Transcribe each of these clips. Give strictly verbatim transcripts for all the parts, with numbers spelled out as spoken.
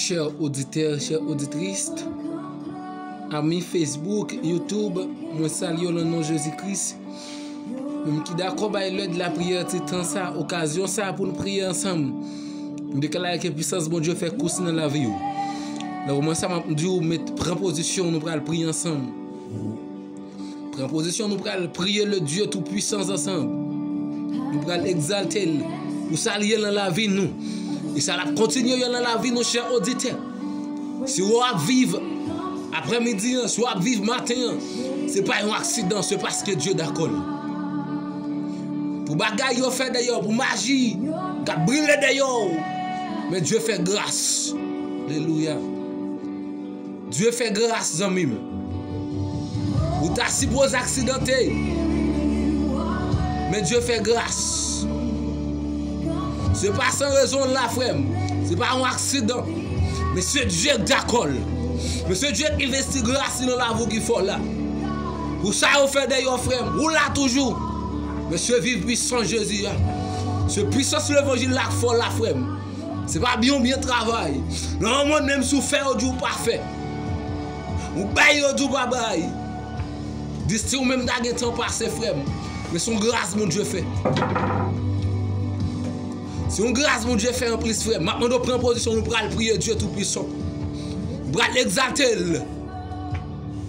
Chè oditè, chè oditris, ami Facebook, YouTube, mwen salye w nan non Jezi Kris. Menm ki dakò bay lè de lapriyè, ti tan sa, okazyon sa pou n priye ansanm. M deklare ke pisans Bondye fè kous nan lavi w. Nan moman sa, m ap di w, met, pran pozisyon, nou pral priye ansanm. Pran pozisyon, nou pral priye le Dieu Tout-Puissant ansanm. Nou pral egzalte l pou sa l ye nan lavi nou. E sa l ap kontinye ye nan lavi nou, chè oditè. Si w ap viv aprèmidi an, si w ap viv maten an, se pa yon aksidan, se paske Dye dakò l. Pou bagay yo fè dèyè w, pou maji k ap brile dèyè w, men Dye fè gras. Alelouya. Dye fè gras, zanmi m. Ou ta sipoze aksidante, men Dye fè gras. Se pa san rezon la, frè m. Se pa yon aksidan. Men se Dye k dakò l. Men se Dye k envesti gras li nan lavi w ki fè w la. Pou sa yo fè dèyè w, frè m, ou la toujou. Men se viv pisans Jezi a. Se pisans levanjil la k fè w la, frè m. Se pa byen w byen travay. Nan yon mond, menm si w fè, yo di w pa fè. Ou bay, yo di w pa bay. Dis ti ou menm ta gen tan pase, frè m. Men se yon gras Bondye fè. Se yon gras Bondye fè anplis, frè m. M ap mande w pran pozisyon, nou pral priye Dye Toupisan. Nou pral egzalte l.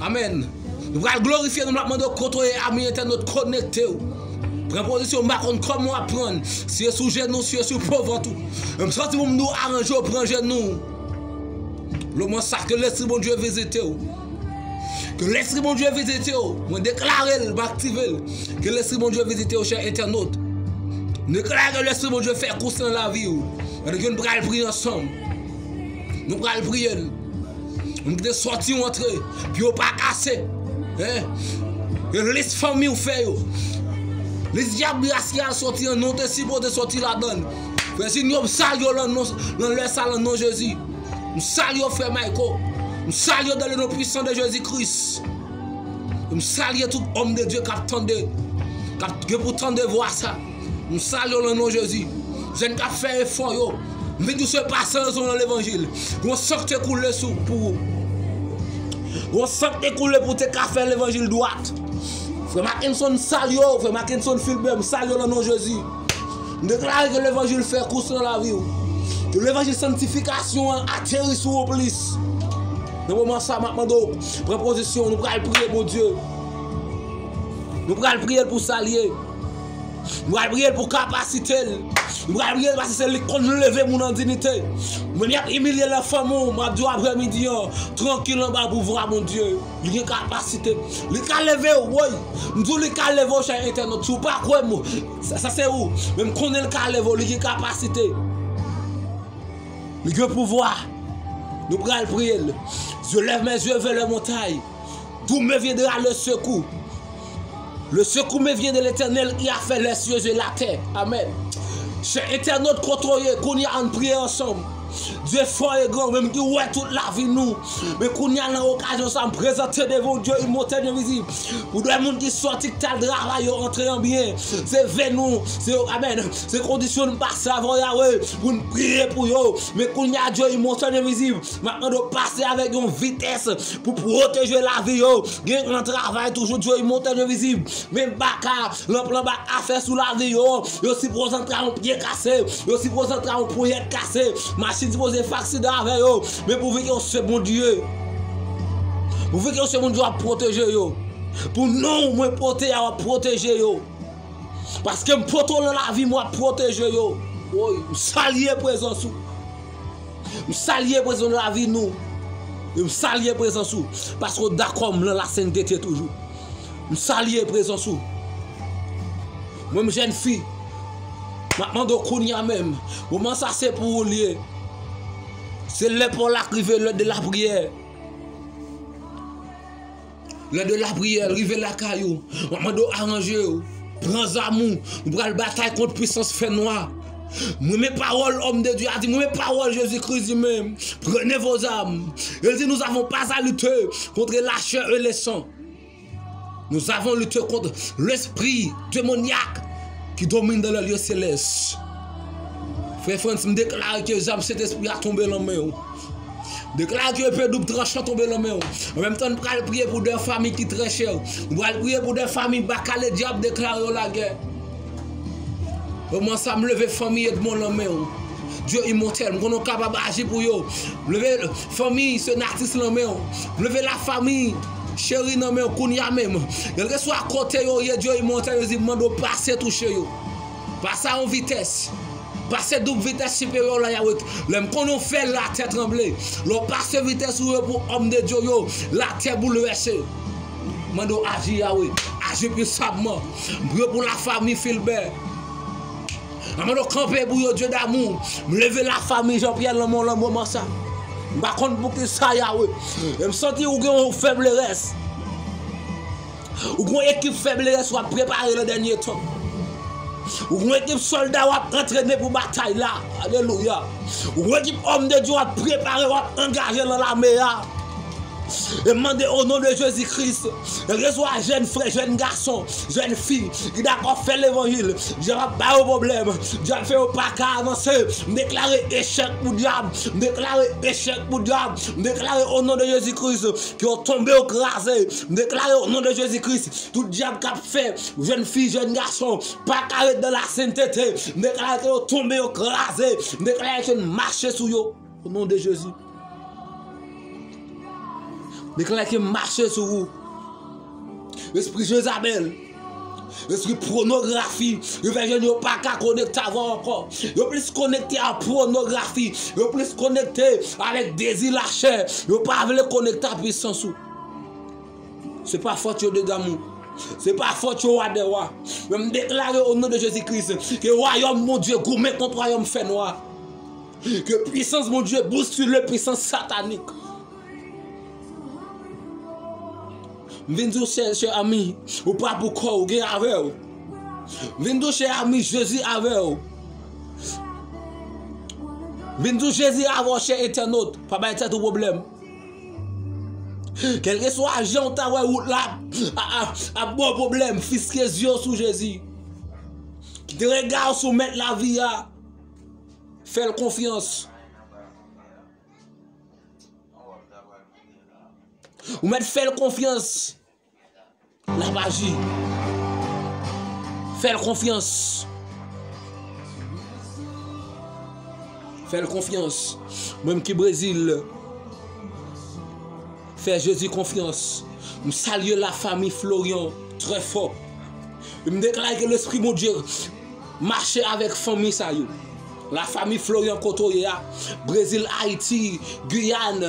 Amèn. Nou pral glorifye l, m ap mande w kote w ye, ami entènot, konekte w. Pran pozisyon, m pa konn kòman w ap pran. Si e sou jenou, si e sou po vant ou. M santi pou m di w aranje w, pran jenou. Lòm sa, ke Lespri Bondye vizite w. Ke Lespri Bondye vizite w. Mwen deklare l, m aktive l. Ke Lespri Bondye vizite w, chè entènot. M deklare ke Lespri Bondye fè kous nan lavi w. Gade ke nou pral priye ansanm. Nou pral priye l. Moun ki te sòti w antre, pye w pa kase. Hein? E lis fanmi w fè yo. Lis dyab rasyal sòti an, nou te sipoze sòti ladan l. Frè Junior, m salye w nan non, nan lè sa, nan non Jezi. M salye w, frè Mayko. M salye w dans le nom puissant de Jésus-Christ. M salye tout òm de Dye k ap tande, k ap gen pou tande vwa sa. M salye w nan non Jezi. Jèn k ap fè efò yo. M vin di w se pa san rezon nan levanjil. Gon san k te koule sou, pou ou. Gon san k te koule pou te ka fè levanjil dwat. Frè Mackenson, m salye w. Frè Mackenson Filbert, m salye w nan non Jezi. M deklare ke levanjil fè kous nan lavi w. Ke levanjil sanntifikasyon an ateri sou ou plis. Nan moman sa, m ap mande w, pran pozisyon, nou pral priye Bondye. Nou pral priye l pou sa l ye. Nou pral priye l pou kapasite l. Nou pral priye l paske se li k konn leve moun an diyite. Ou menm y ap imilye nan fanmi w, m ap di w aprèmidi an, trankil anba pouvwa Bondye. Li gen kapasite. Li ka leve w, woy. M di w li ka leve w, chè entènot. Si w pa kwè m, sa, sa se ou. Men m konnen l ka leve w, li gen kapasite. Li gen pouvwa. Nou pral priye l. Je lève mes yeux vers les montagnes. D'où me viendra le secours? Le secours me vient de l'Éternel qui a fait les cieux et la terre. Amèn. Chè entènot, kote w ye, kounye a ann priye ansanm. Dye fò e gran, menm ki wè tout lavi nou. Men kounye a nan okazyon sa, m prezante devan w Dye imòtèl envizib. Pou de moun ki sòti, k t al travay, yo antre an byen. Se ve nou, se yo, amèn. Se kondisyon n pase avè w, Yawe, pou n priye pou yo. Men kounye a, Dye imòtèl envizib, m ap mande w pase avèk yon vitès pou pwoteje lavi yo. Gen nan travay toujou, Dye imòtèl envizib. Men baka, lanp lan bak afè sou lavi yo. Yo sipoze antre a yon pye kase. Yo sipoze antre a yon ponyèt kase. Machin sipoze fè aksidan avè yo. Men pouvi ke w se Bondye. Pouvi ke w se Bondye, w ap pwoteje yo. Pou non mwen pote a, w ap pwoteje yo. Paske m pote w nan lavi m, w ap pwoteje yo. Woy, m salye prezans ou. M salye prezans nan lavi nou. E m salye prezans ou. Paske w dakò m nan lasentete toujou. M salye prezans ou. Mwen m jèn fi. M ap mande w kounye a menm. Moman sa se pou ou l ye. Se lè pa w la k rive, lè de lapriyè. Lè de lapriyè, rive lakay ou. M ap mande w aranje w. Pran zam ou. Nou pral batay kont pisans fènwa. M renmen pawòl òm de Dye a di, m renmen pawòl Jezi Kris di menm. Prenez vos armes. El di, nous avons pas à lutter contre la chair et le sang. Nous avons lutté contre l'esprit démoniaque qui domine dans les lieux célestes. Frè Frantz, m deklare ke zam Sentespri a tonbe nan men w. Deklare ke epe doub tranchan tonbe nan men w. An menm tan, n pral priye pou de fanmi ki trè chè. N pral priye pou de fanmi, baka ledyab deklare yo lagè. Moman sa, m leve fanmi Edmond nan men w. Dye imòtèl, m konnen w kapab aji pou yo. M leve fanmi Senatus nan men w. M leve lafanmi Cheri nan men w kounye a menm. Kèlkeswa kote yo ye, Dye imòtèl, yo di, m mande w pase touche yo. Pase a yon vitès. Pase doub vitès siperyè w la, Yawe. Lè m konnen w fè latè tranble. Lè w pase vitès ou yo pou òm de Dye yo, latè boulvèse. Mande w aji, Yawe. Aji pwisabman. M priye pou lafanmi Filbè. Mande w kanpe pou yo, Dye damou. M leve lafanmi Jean Pierre nan men w nan moman sa. M pa konn poukisa, Yawe. E m santi ou gen yon fèb lerès. Ou gon ekip fèb lerès w ap prepare nan dènye tan. Ou gon ekip sòlda w ap antrene pou batay la. Alelouya. Ou gon ekip òm de Dye w ap prepare, w ap angaje nan lame a. E m mande o non de Jezi Kris, kèlkeswa jèn frè, jèn gason, jèn fi ki dakò fè levanjil, dyab ap ba yo pwoblèm, dyab fè yo pa ka avanse. M deklare echèk pou dyab, m deklare echèk pou dyab, m deklare o non de Jezi Kris, ke yo tonbe, yo kraze. M deklare o non de Jezi Kris, tout dyab k ap fè jèn fi, jèn gason pa ka ret nan lasentete, m deklare ke yo tonbe, yo kraze. M deklare ke n mache sou yo o non de Jezi. M deklare ke m mache sou ou. Espri Jezabèl, espri pònografi, yo fè jèn yo pa ka konekte avè w ankò. Yo plis konekte a pònografi, yo plis konekte avèk dezi lachè, yo pa vle konekte a pwisans ou. Se pa fòt yo, Dye damou. Se pa fòt yo, Wa dè wa. Men m deklare o non de Jezi Kris ke wayòm Bondye goumen kont wayòm fènwa. Ke pwisans Bondye bouskile pwisans satanik. M vin di w, chè, chè ami, ou pa pou kò w, ou gen avè w. M vin di w, chè ami, Jezi avè w. M vin di w, Jezi avè w, chè entènot. Pa bay tèt ou pwoblèm. Kèlkeswa jan w ta wè wout la ap, ap, ap ba w pwoblèm, fiske zye w sou Jezi. Kite rega w sou Mèt lavi a. Fè l konfyans. Ou mèt fè l konfyans. L ap aji. Fè l konfyans. Fè l konfyans. Mwen ki Brezil, fè Jezi konfyans. M salye lafanmi Florian trè fò. E m deklare ke Lespri Bondye mache avèk fanmi sa yo. Lafanmi Florian, kote w ye a, Brezil, Ayiti, Giyàn,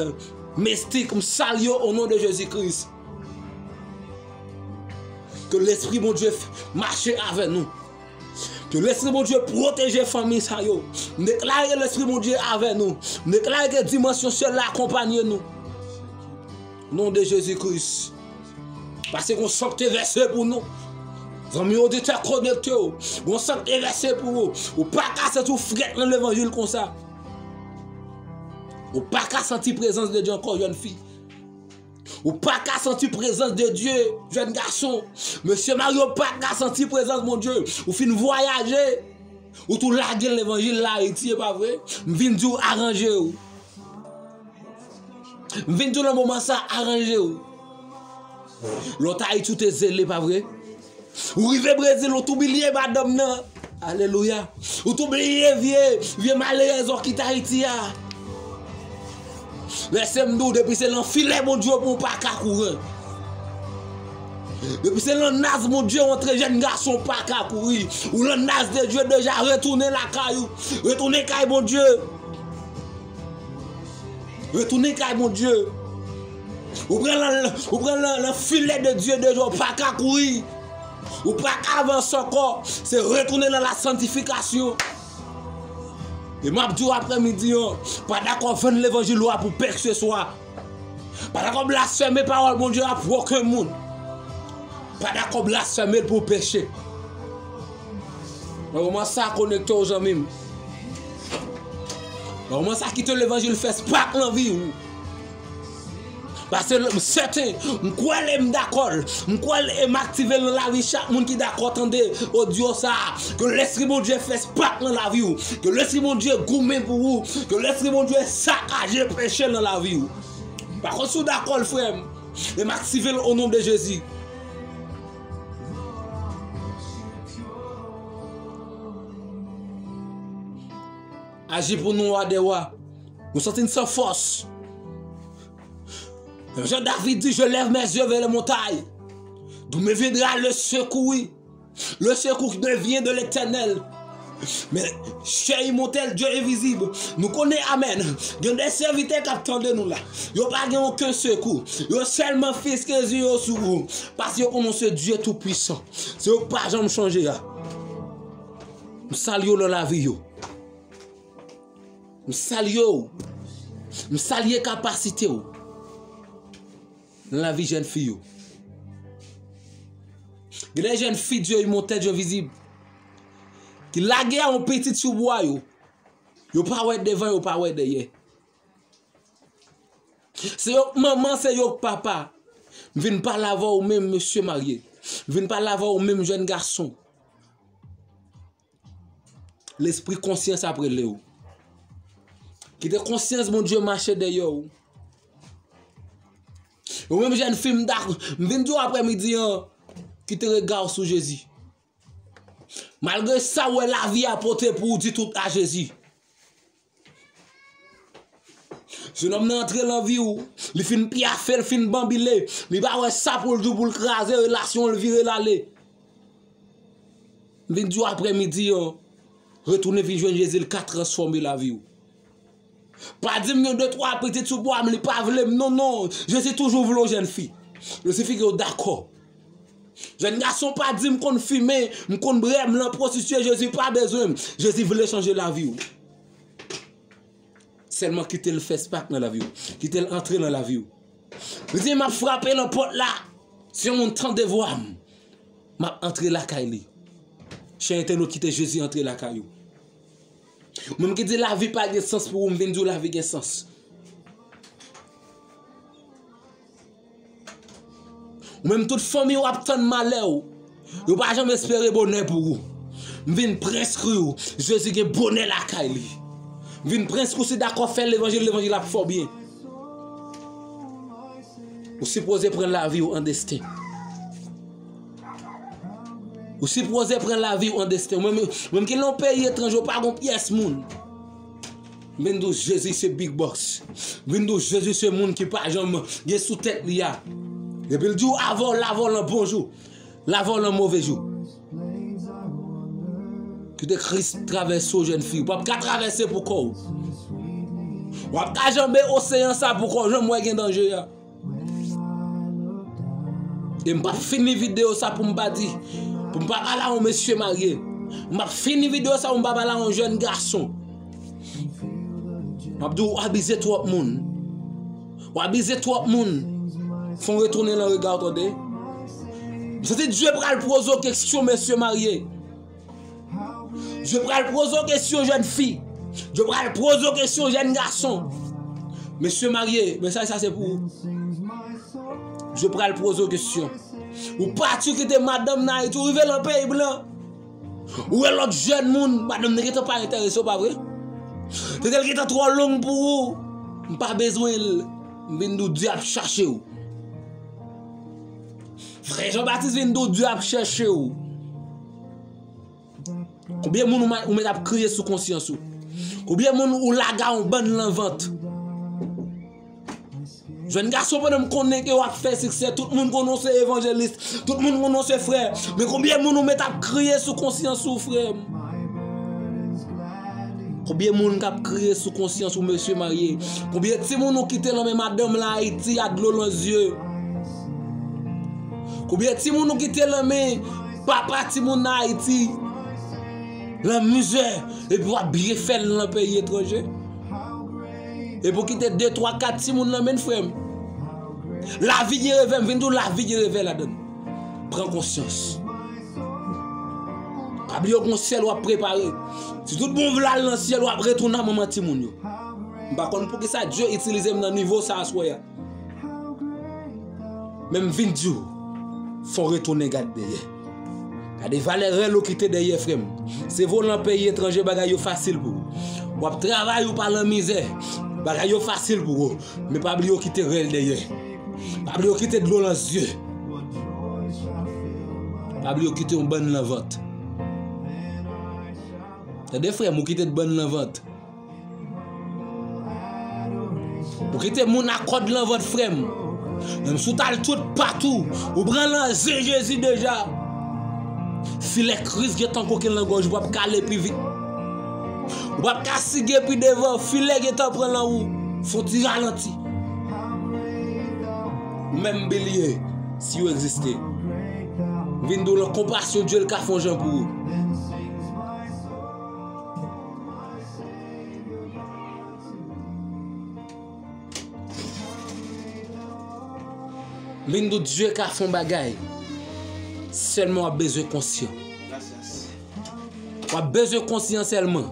Mestik, m salye w o non de Jezi Kris. Ke Lespri Bondye f-, mache avè nou. Ke Lespri Bondye pwoteje fanmi sa yo. M deklare Lespri Bondye avè nou. M deklare ke dimansyon syèl la akonpanye nou. Non de Jezi Kris. Paske gon san k te vèse pou nou. Zanmi oditè, konekte w. Gon san k te vèse pou ou. Ou pa ka santi w frèt nan levanjil konsa. Ou pa ka santi prezans de Dye ankò, jèn fi. Ou pa ka santi prezans de Dye, jèn gason. Mesye mari, ou pa ka santi prezans Bondye. Ou fin vwayaje. Ou tou lage levanjil la Ayiti, e pa vre? M vin di w, aranje w. M vin di w nan moman sa, aranje w. Lè w t Ayiti, ou te zele, pa vre? Ou rive Brezil, ou tou bliye madanm nan. Alelouya. Ou tou bliye vye, vye malerèz ou kite Ayiti a. Lèse m di w, depi se nan filè Bondye pou w pa ka kouri. Depi se nan nas Bondye w antre, jèn gason, w pa ka kouri. Ou nan nas de Dye deja, retounen lakay ou. Retounen kay Bondye. Retounen kay Bondye. Ou pran nan, ou pran nan, nan filè de Dye deja, w pa ka kouri. Ou pa ka avanse ankò. Se retounen nan la santifikasyon. E m ap di w aprè midi an, pa dakò vann levanjil ou a pou pèkseswa. Pa dakò blasfème pawòl Bondye a pou okenn moun. Pa dakò blasfème l pou peche. Nan moman sa, konekte w, zanmi m. Nan moman sa, kite levanjil fè spak nan vi w. Paske m sèten, m kwè l e m dakò l. M kwè l e m aktive l nan lavi chak moun ki dakò tande odyo sa a. Ke Lespri Bondye fè spak nan lavi w. Ke Lespri Bondye goumen pou ou. Ke Lespri Bondye sakaje peche nan lavi w. Pa kont si w dakò l, frè m. E m aktive l o non de Jezi. Aji pou nou, wa dè wa. Nou santi n san fòs. Menm jan David di, je lève mes yeux vers les montagnes. D'où me viendra le secours? Le secours qui me vient de l'Éternel. Men, chè imòtèl, Dye envizib. Nou konnen, amèn. Gen de sèvitè k ap tande nou la. Yo pa gen okenn sekou. Yo sèlman fikse zye yo sou ou. Paske yo konnen se Dye Toupisan. Se yo k pa janm chanje a. M salye w nan lavi yo. M salye w. M salye kapasite w nan lavi jèn fi yo. Gen de jèn fi Dye imòtèl, Dye envizib, ki lage a yon pitit sou bwa yo. Yo pa wè devan, yo pa wè dèyè. Se yo k manman, se yo k papa. M vin pale avè w menm mesye marye. M vin pale avè w menm jèn gason. Lespri konsyans ap rele w. Kite konsyans Bondye mache dèyè w. Ou menm jèn fi, m dak-, m vin di w aprèmidi an, kite rega w sou Jezi. Malgre sa w wè lavi a pote pou ou, di tout a Jezi. Jennonm nan antre nan vi w, li fin pyafe, li fin banbile, li pa wè sa pou l di w pou l kraze relasyon, l vire l ale. M vin di w aprèmidi an, retounen vin jwenn Jezi, l ka transfòme lavi w. Pa di m gen de twa pitit sou bwa m, li pa vle m. Non, non, Jezi toujou vle w, jèn fi. Jezi figi w dakò. Jèn gason, pa di m konn fimen, m konn bwè, m nan pwostitye, Jezi pa bezwen m. Jezi vle chanje lavi w. Sèlman kite l fè spak nan lavi w. Kite l antre nan lavi w. Li di, m ap frape nan pòt la. Si yon moun tande vwa m, m ap antre lakay li. Chè entènot, kite Jezi antre lakay ou. Ou menm ki di lavi pa gen sans pou ou, m vin di w lavi gen sans. Ou menm tout fanmi w ap tann malè w. Yo pa janm espere bonè pou ou. M vin preskri w, Jezi gen bonè lakay li. M vin preskri w, si dakò fè levanjil, levanjil ap fè w byen. Ou sipoze pran lavi w an desten. Ou sipoze pran lavi w an desten. Ou menm, ou menm ki nan yon peyi etranje, ou pa gon pyès moun. M vin di w Jezi se big boss. M vin di w Jezi se moun ki pa janm gen sou tèt li a. Epi l di w avè w, l avè w nan bon jou. L avè w nan move jou. Kite Kris travèse w, jèn fi. W p ap ka travèse pou kò w. W ap ka janbe oseyan sa pou kò w, jan m wè gen danje a. E m p ap fini videyo sa pou m pa di, pou m pa pale a yon mesye marye. M p ap fini videyo sa pou m pa pale a yon jèn gason. M ap di w, w abize twòp moun. W abize twòp moun. Fè w retounen nan rega w, tande. M santi Dye pral poze w kesyon, mesye marye. Dye pral poze w kesyon, jèn fi. Dye pral poze w kesyon, jèn gason. Mesye marye, mesaj sa se pou ou. Dye pral poze w kesyon. Ou pati, ou kite madanm nan Ayiti, ou rive nan peyi blan. Ou wè lòt jèn moun, madanm nan gentan pa enterese w, pa vre? Tete l gentan twò long pou ou. M pa bezwen l. M vin di w Dye ap chache w. Frè Jean Baptiste vin di w Dye ap chèche w. Konbyen moun ou ma-, ou mèt ap kriye sou konsyans ou? Konbyen moun ou lage a yon bann nan vant? Jèn gason, pandan m konnen ke w ap fè siksè, tout moun konnen w se evanjelis, tout moun konnen w se frè. Men konbyen moun ou mèt ap kriye sou konsyans ou, frè m? Konbyen moun k ap kriye sou konsyans ou, mesye marye? Konbyen timoun ou kite nan men madanm la Ayiti a dlo nan zye? Konbyen timoun ou kite nan men papa timoun nan Ayiti? Nan mizè, epi w ap byen fè l nan peyi etranje. Epi w kite de, twa, kat timoun nan men l, frè m. Lavi gen revè, m vin di w lavi gen revè ladan l. Pran konsyans. Pa bliye w gon syèl w ap prepare. Si tout bon w vle al nan syèl, w ap retounen a manman timoun yo. M pa konn poukisa Dye itilize m nan nivo sa aswè a. Men m vin di w, fò w retounen gad dèyè. Gade valè rèl ou kite dèyè, frè m. Se volan peyi etranje, bagay yo fasil pou ou. W ap travay, ou pa nan mizè, bagay yo fasil pou ou. Men pa bliye w kite rèl dèyè. Pa bliye w kite dlo nan zye. Pa bliye w kite yon bann nan vant. Tande, frè m, ou kite bann nan vant. Ou kite moun ak kòd nan vant, frè m. Menm si w t al tout patou, ou pran nan zen Jezi deja. Filè Kris gentan koke nan gòj, ou p ap ka ale pi vit. Ou p ap ka sige pi devan, filè gentan pran nan ou. Fè yon ti ralanti. Ou menm bliye si w egziste. Vin di w lan konpasyon Dye l ka fè yon jan pou ou. Vin di w Dye ka fè yon bagay. Sèlman w ap bezwen konsyan. W ap bezwen konsyan sèlman.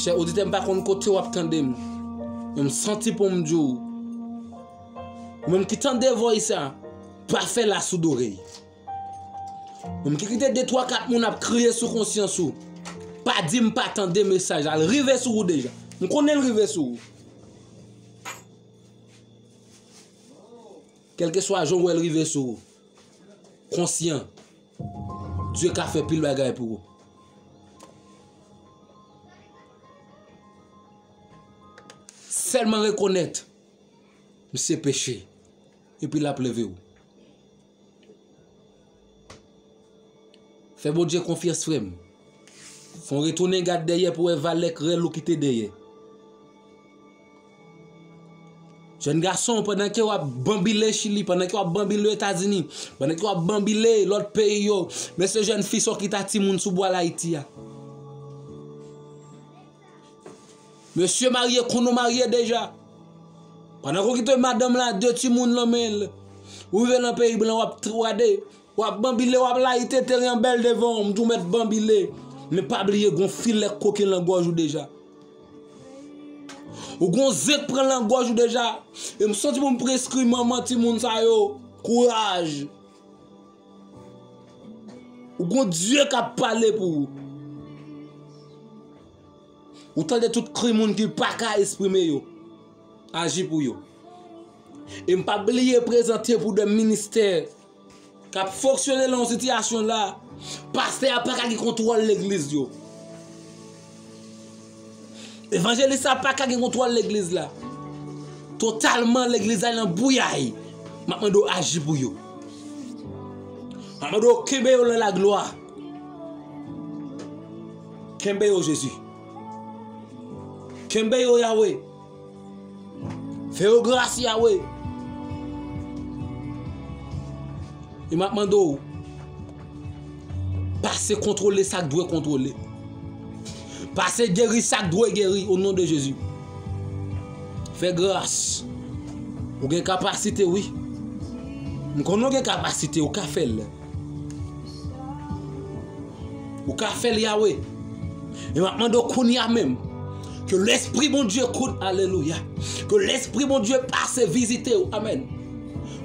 Chè oditè, m pa konn kote w ap tande m. Men m santi pou m di w. Ou menm ki tande voice sa, pa fè la soud orèy. Menm ki kite de twa kat moun ap kriye sou konsyans ou. Pa di m pa tande mesaj la. L rive sou ou deja. M konnen l rive sou ou. Kèlkeswa jan w wè l rive sou ou. Konsyan. Dye ka fè pil bagay pou ou. Sèlman rekonèt misye peche. Epi l ap leve w. Fè Bondye konfyans, frè m. Fò w retounen gad dèyè pou w wè valè rèl ou kite dèyè. Jèn gason, pandan ke w ap banbile Chili, pandan ke w ap banbile Etazini, pandan ke w ap banbile lòt peyi yo, men se jèn fi sa w kite timoun sou bwal Ayiti a. Mesye marye, konn ou marye deja. Pandan ke w kite madanm la, de timoun nan men l, ou rive nan peyi blan, w ap twade, w ap banbile, w ap layite teren an bèl devan w, m di w mèt banbile. Men pa bliye, gon filè koke nan gòj ou deja. Ou gon zen k pran nan gòj ou deja. E m santi pou m preskri manman timoun sa yo. Kouraj. Ou gon Dye k ap pale pou ou. Ou tande tout kri moun ki pa ka eksprime yo. Aji pou yo. E m p ap bliye prezante pou de ministè k ap fonksyone nan yon sitiyasyon la. Pastè a pa ka gen kontwòl legliz yo. Evanjelis la pa ka gen kontwòl legliz la. Totalman legliz la nan bouyay. M ap mande w aji pou yo. M ap mande w kenbe yo nan laglwa. Kenbe yo, Jezi. Kenbe yo, Yawe. Fè yo gras, Yawe. E m ap mande w, pase kontwole sa k dwe kontwole. Pase geri sa k dwe geri, o non de Jezi. Fè gras. Ou gen kapasite, wi. M konnen w gen kapasite, ou ka fè l. Ou ka fè l, Yawe. E m ap mande w kounye a menm. Ke Lespri Bondye kout, alelouya. Ke Lespri Bondye pase vizite w, amèn.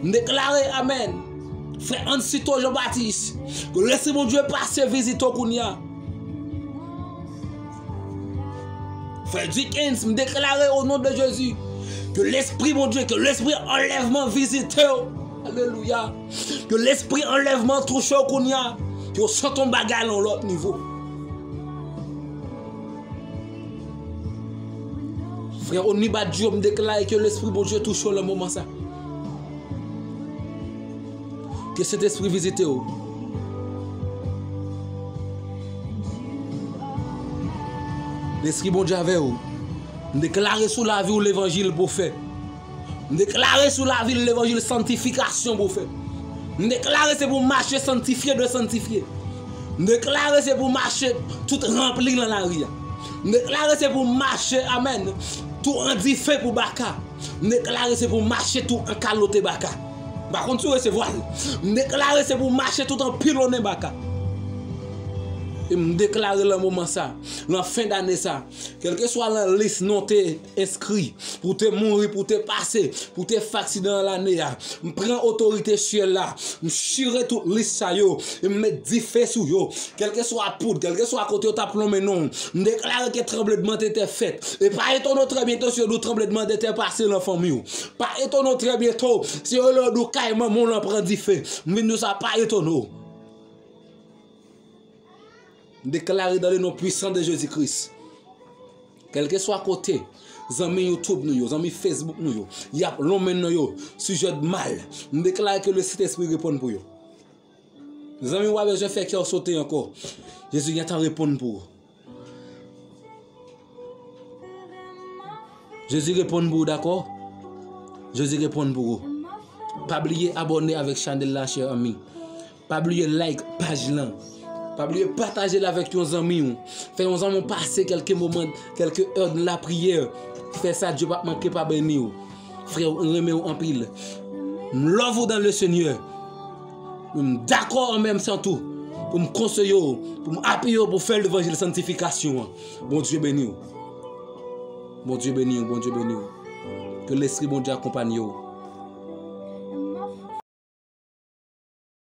M deklare, amèn. Frè Ansito Jean Baptiste, ke Lespri Bondye pase vizite w kounye a. Frè Dickens, m deklare o non de Jezi, ke Lespri Bondye, ke Lespri anlèvman vizite w. Alelouya. Ke Lespri anlèvman touche w kounye a. Ke w santi yon bagay nan yon lòt nivo. Frè Onibadjo, m deklare ke Lespri Bondye touche w nan moman sa. Ke Sentespri vizite w. Lespri Bondye avè w. M deklare sou lavi w levanjil pou w fè. M deklare sou lavi l levanjil santifikasyon pou w fè. M deklare se pou w mache santifye de santifye. M deklare se pou w mache tout ranpli nan lari a. M deklare se pou w mache, amèn, tou an dife pou baka. M deklare se pou w mache tou an kalote baka. M pa konn si w resevwa l. M deklare se pou w mache tout an pilonnen baka. E m deklare lan moman sa, lan fen dane sa, kèlkeswa lan lis non te enskri, pou te mouri, pou te pase, pou te fè aksidan an lane a, m pran otorite syèl la, m chire tout lis sa yo, e m met dife sou yo. Kèlkeswa poud, kèlkeswa kote yo t ap lonmen non w, m deklare ke tranblemanntè fèt. E pa etone w trè byento si yo di w tranblemanntè pase lan fanmi w. Pa etone w trè byento si yo di w kay manman w lan pran dife. M vin di w sa, pa etone w. M deklare dans le nom puissant de Jésus-Christ. Kèlkeswa kote zanmi YouTube nou yo, zanmi Facebook nou yo, y ap lonmen non yo, sijè mal. M deklare ke le Sentespri reponn pou yo. Zanmi, w pa bezwen fè kè w sote ankò. Jezi gentan reponn pou ou. Jezi reponn pou ou, dakò? Jezi reponn pou ou. Pa bliye abòne avèk chanèl la, chè ami. Pa bliye like paj lan. Pa bliye pataje l avèk yon zanmi w. Fè yon zanmi w pase kèlke moman, kèlke è nan lapriyè. Fè sa, Dye p ap manke pa beni w. Frè, m renmen w anpil. M love ou dans le Seigneur. M dakò an menm tan tou pou m konseye w, pou m apiye w pou fè levanjil santifikasyon an. Bondye beni w. Bondye beni w, Bondye beni w. Ke Lespri Bondye akonpanye w.